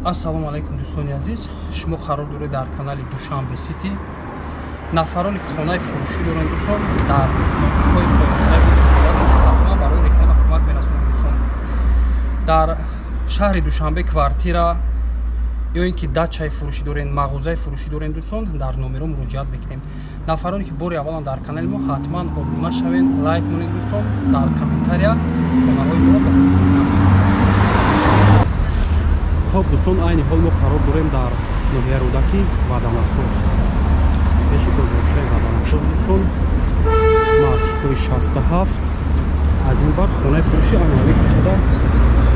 Ассалому алайкум, дӯстони азиз. Шумо қарор доред дар канали Душанбе Сити. Нафароне ки хонаи фурӯшӣ доранд, дӯстон, дар ноҳияҳои поёнтар барои реклама кӯмак мерасонанд, дӯстон. Дар шаҳри Душанбе квартира ё ин ки дачаи фурӯшӣ дорен, мағозаи фурӯшӣ дорен, дӯстон, дар номеро муроҷиат мекунем. Нафароне ки бори аввалан дар канали мо, ҳатман обуна шавен, лайк монед, дӯстон, дар комментария хонаҳои моро ба. Хоб, дӯстон, айни ҳол мо қарор дорем дар ноҳияи Рӯдакӣ, Ваданасоз, пеши бозорчаи Ваданасоз, дӯстон, маршрутҳои 67. Аз ин бар хонаи фурӯшӣ ана ҳамин кӯчада,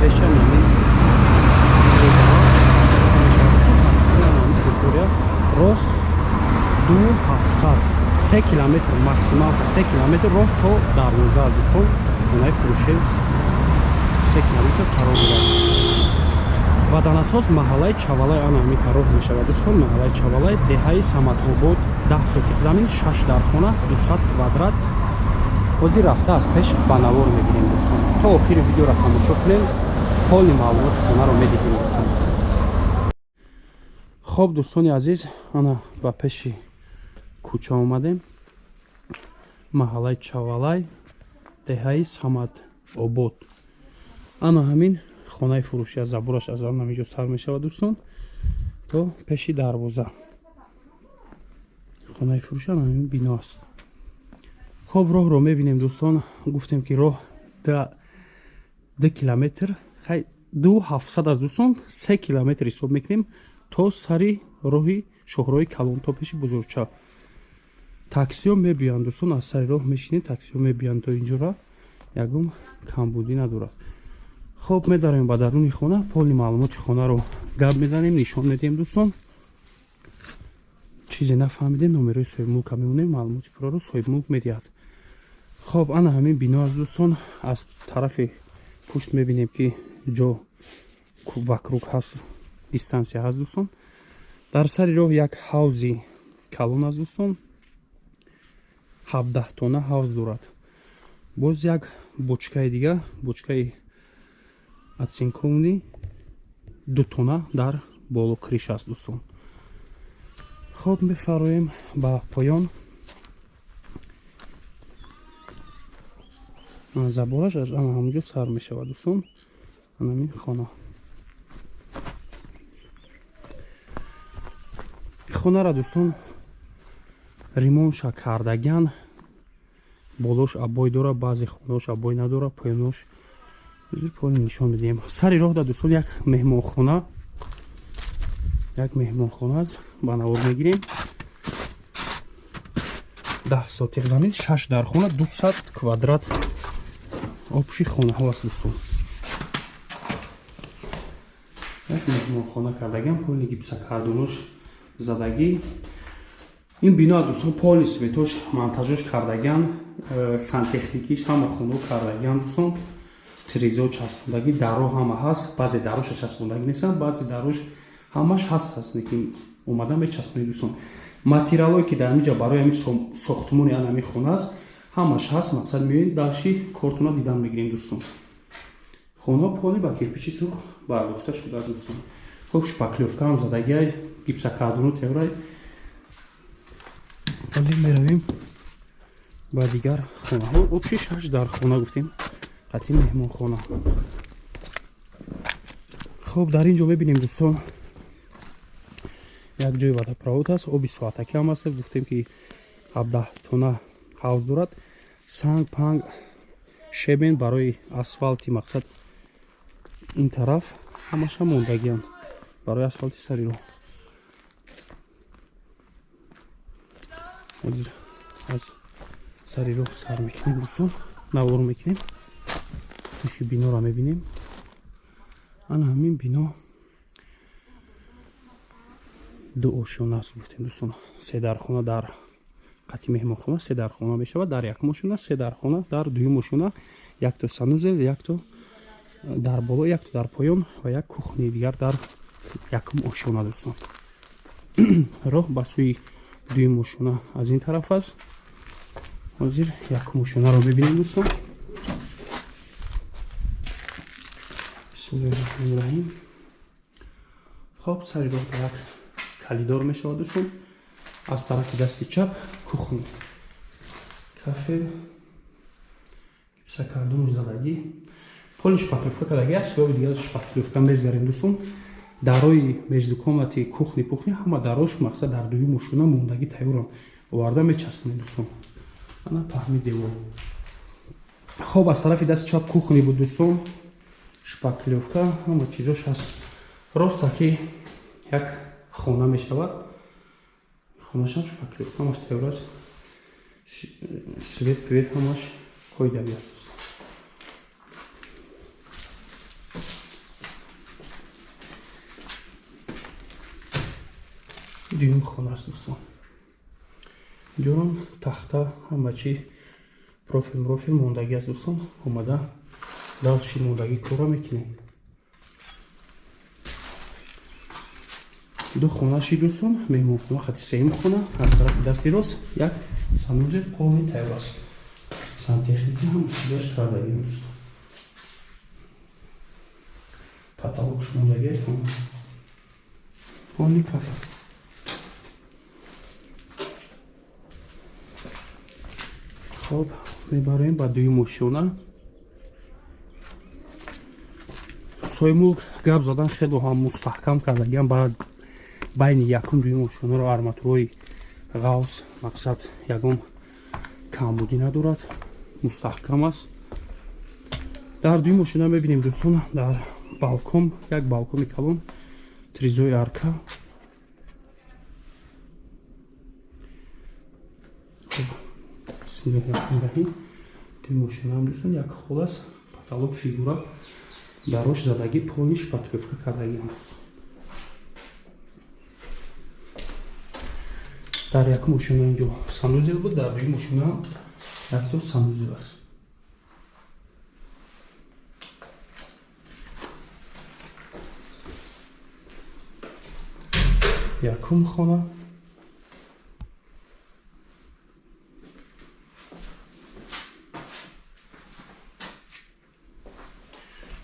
пеши ҳамин территория, рост 2700, 3 километр, максимал 3 километр роҳ то дарвоза, дӯстон. Хонаи фурӯшӣ 3 километр қарор дорад. Ваданасоз, маҳаллаи Чавалай, ана ҳамин роҳ мешавад, дӯстон. Маҳаллаи Чавалай, деҳаи Самадобод, 10 сотих замин, шаш дархона, 200 квадрат. Ҳозир рафта аз пеш ба навор мегирем, дӯстон. То охири видеоро тамошо кунем, полный маълумоти хонаро медиҳем, дӯстон. Хоб, дӯстони азиз, ана ба пеши кӯча омадем. Маҳаллаи Чавалай, деҳаи Самадобод, ана ҳамин хонаи фурӯшӣ. Аз забораш аз ҳаминҷо сар мешавад, дӯстон, то пеши дарвоза. Хонаи фурӯшӣ ана ҳамин бино аст. Хоб, роҳро мебинем, дӯстон. Гуфтем, ки роҳ 2 километр, 2700 аст, дӯстон, 3 километр ҳисоб мекунем то сари роҳи шоҳроҳи калон, то пеши бузургча. Таксиҳо мебиёянд, дӯстон, аз сари роҳ мешинед, таксиҳо мебиёянд то инҷора, ягон камбудӣ надорад. Хоб, медароем ба даруни хона, полный маълумоти хонаро гап мезанем, нишон медиҳем, дӯстон. Чизе нафаҳмидем, номерои соҳибмулка мемонем, маълумоти пурраро соҳибмулк медиҳад. Хоб, ана ҳамин бино аст, дӯстон. Аз тарафи пушт мебинем, ки ҷо вокруг ҳаст, дистанция ҳаст, дӯстон. Дар сари роҳ як ҳавзи калон аст, дӯстон, 17 тона ҳавз дорад. Боз як бочкаи дига, бочкаи оцинкованный 2 тона дар боло крыша аст, дӯстон. Хоб, мефароем ба поён. Забораш аз ана ҳамонҷо сар мешавад, дӯстон. Анамин хона. Хонара, дӯстон, ремонтша кардаган, болош обой дора, баъзе хонаош обой надора, поёнош поён нишон медиҳем. Сари роҳ да, дӯстон, як меҳмонхона, як меҳмонхона аст, ба навор мегирем. 10 сотих замин, шаш дархона, 200 квадрат общий хонаҳо аст, дӯстон. Як меҳмонхона кардагиам, полный гипсокартонош задагӣ. Ин бино, дӯстон, полный светош, монтажош кардагиан, сантехникиш ҳама хонао кардагиан, дӯстон. Тирезо часпондагӣ, даро ҳама ҳаст. Баъзе дароша часпондагӣ нестанд, баъзе дарош ҳамаш ҳаст аст, лекин омада мечаспонед, дӯстон. Материалое ки дар инҷа барои ҳамин сохтмони ан ҳамин хона аст, ҳамаш ҳаст. Мақсад, меоед, дальше кортона дидан мегирем, дӯстон. Хонаҳо полный ба кирпичи сурх бардошта шудааст, дӯстон. Хоб, шпаклёвкаам задагиай, гипсокартону теорай. Ҳозир меравем ба дигар хонаҳо. Общий шаш дар хона гуфтем, қатъи меҳмонхона. Хоб, дар ин ҷо мебинем, дӯстон, як ҷои водопровод аст, оби соатакӣ ҳам аст. Гуфтем, ки 17 тона ҳавз дорад. Санг панг, щебень барои асфалти, мақсад, ин тараф ҳамаша мондагиам барои асфалти сари роҳ. Ҳозир аз сари роҳ сар мекунем, дӯстон, навор мекунем, пеши биноро мебинем. Ана ҳамин бино ду ошёна аст, гуфтем, дӯстон. Се дархона дар қати меҳмонхона, се дархона мешавад дар якум ошёна, се дархона дар дуюм ошёна, якто санузел, якто дар боло, якто дар поён ва як кухни дигар дар якум ошёна, дӯстон. Роҳ ба сӯи дуюм ошёна аз ин тараф аст. Ҳозир якум ошёнаро мебинем, дӯстон. Бисмиллоҳи раҳмони раҳим. Хоб, сари роҳ як калидор мешавад дӯстон. Аз тарафи дасти чап кухня, кафе, гипсокартону задагӣ, поли шпаклёвка кардагӣ аст. Суёби дигар шпаклёвка мезгарем дӯстон. Дарои междукомнати кухни пухни ҳама дарош мақсад дар дуюм ошёна мондагӣ тайёрам, оварда мечаспонем дӯстон. Ана паҳми девор. Хоб, аз тарафи дасти чап кухни буд дӯстон, шпаклёвка ҳама чизош ҳаст. Роста ки як хона мешавад, хонашам шпаклёвка ҳамаш тайёр аст, свет пвет ҳамаш қоидави аст. Дуюм хона аст дӯстон. Инҷорам тахта ҳама чи профил мрофил мондагӣ аст дӯстон. Омада далши мондагӣ кора мекунем. Ду хона шид дӯстон, меҳмонхона хати сеюм хона аз тарафи дасти рост як санузел полный тайёр аст. Сантехника ҳама чизош кардагӣ дӯстон. Потолокш мондагӣ, полный кафе. Хоб, мебароем ба дуюм ошёна. Соҳибмулк гап задан хело ҳам мустаҳкам кардагиам ба байни якум дуюм ошёнаро арматураи ғавс, мақсад ягон камбудӣ надорад, мустаҳкам аст. Дар дуюм ошёна мебинем дӯстон, дар балкон як балкони калон, тризои арка. Бисмиллоҳир-раҳмонир-раҳим. Дуюм ошёнаам дӯстон як хол аст, потолок фигура, дарош задагӣ, полный шпаклёвка кардагӣ аст. Дар якум ошёна инҷо санузел буд, дар дуюм ошёна якто санузел аст. Якум хона,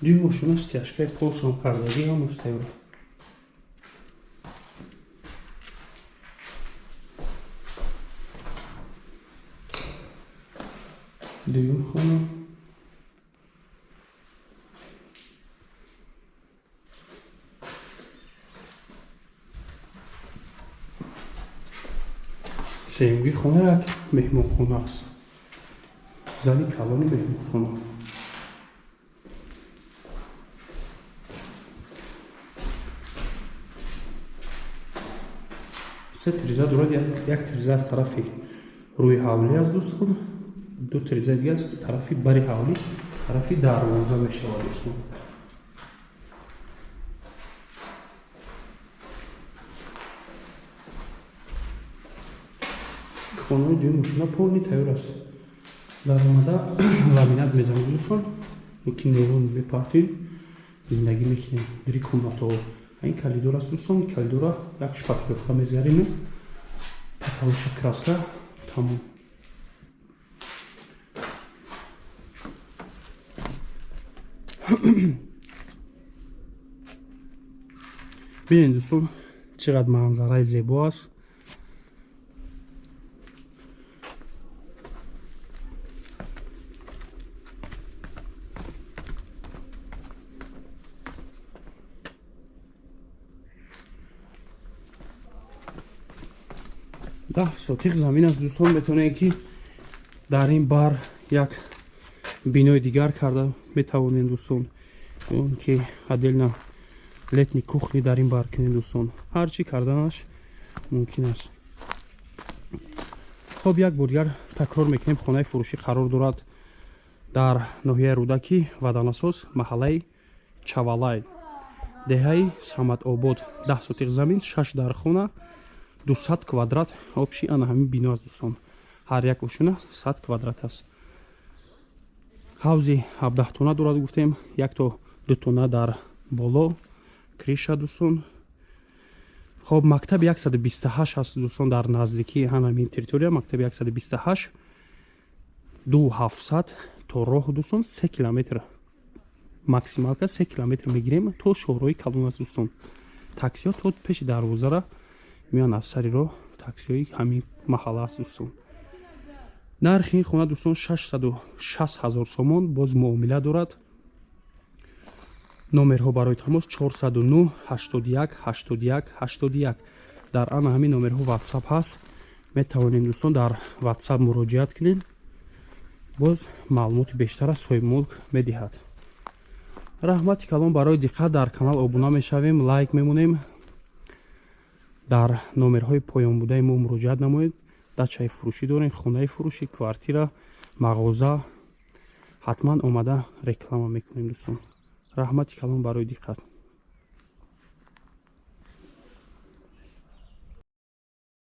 дуюм ошёна стяжкаи полшон кардагӣ ҳамаш тайёр. Дуюм хона, сеюмги хона як меҳмонхона аст, зали калони меҳмонхона. Се тиреза дорад, як тиреза аз тарафи рӯи ҳавлӣ аст дӯстон, ду тиреза дига аз тарафи бари ҳавлӣ, тарафи дарвоза мешавад дӯстон. Хонаи дуюм ошёна полный тайёр аст. Даромада ламинат мезанем дӯстон, ки нерон мепартем, зиндагӣ мекунем. Дри комнатаҳо. Ин калидор аст дӯстон, калидора як шпаклёвка мезгарем, потолокша краска, тамом. Бинед дӯстон, чӣ қадр манзараи зебо аст. Даҳ сотиқ замин аст дӯстон, метавонед ки дар ин бар як бинои дигар карда метавонед дӯстон, ки отдельно летний кухни дар ин бар кунед дӯстон. Ҳар чӣ карданаш мумкин аст. Хоб, як бор дигар такрор мекунем, хонаи фурӯшӣ қарор дорад дар ноҳияи Рӯдакӣ, Ваданасоз, маҳаллаи Чавалай, деҳаи Самадобод. 10 сотиқ замин, 6 дархона, 200 квадрат общий ана ҳамин бино аст дӯстон. Ҳар як ошёна 100 квадрат аст. Ҳавзи 17 тона дорад гуфтем, як то 2 тона дар боло криша дӯстон. Хоб, мактаби 128 аст дӯстон, дар наздикии ҳамин территория мактаби 128, 2700 то роҳ дӯстон, 3 километр максималка 3 километр мегирем то шоҳроҳи калон аст дӯстон. Таксиҳо то пеши дарвозара меоянд, аз сари роҳ таксиҳои ҳамин маҳалла аст, дӯстон. Нархи ин хона, дӯстон, 660 ҳазор сомон, боз муомила дорад. Номерҳо барои тамос: 409 81 81 81. Дар ана ҳамин номерҳо Ватсап ҳаст, метавонем, дӯстон, дар Ватсап муроҷиат кунем, боз маълумоти бештар аз соҳибмулк медиҳад. Раҳмати калон барои диққат. Дар канал обуна мешавем, лайк мемонем. Дар номерҳои поёнбудаи мо муроҷиат намоед. Дачаи фурӯшӣ дорем, хонаи фурӯшӣ, квартира, мағоза, ҳатман омада реклама мекунем, дӯстон. Раҳмати калон барои диққат.